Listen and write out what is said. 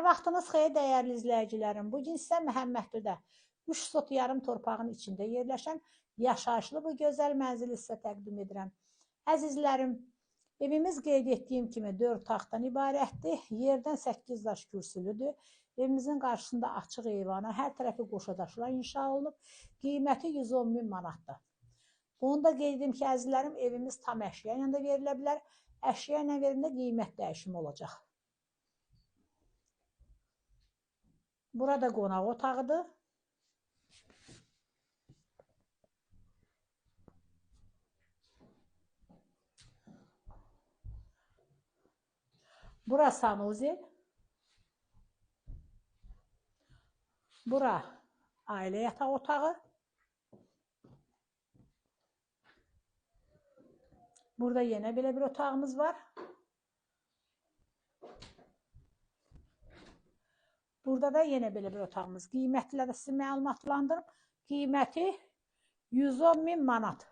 Vaxtınız xeyir dəyərli izləyicilərim. Bugün sizə Məhəmmədlidə 3 sot yarım torpağın içində yerləşən yaşayışlı bu gözəl mənzili sizə təqdim edirəm. Əzizlərim, evimiz qeyd etdiyim kimi 4 otaqdan ibarətdir. Yerdən 8 daş kürsülüdür. Evimizin qarşısında açıq eyvana, hər tərəfi qoşa daşla inşa olunub. Qiyməti 110 min manatdır. Bunu da qeyd edim ki, əzizlərim, evimiz tam əşya ilə də verilə bilər. Əşya ilə verəndə qiymət dəyişimi olacaq. Burada qonaq otağıdır. Bura sanuzel. Bura ailə yataq otağı. Burada yenə belə bir otağımız var. Burada da yenə belə bir otağımız. Qiymətlə də sizi məlumatlandırım. Qiyməti 110 min manat.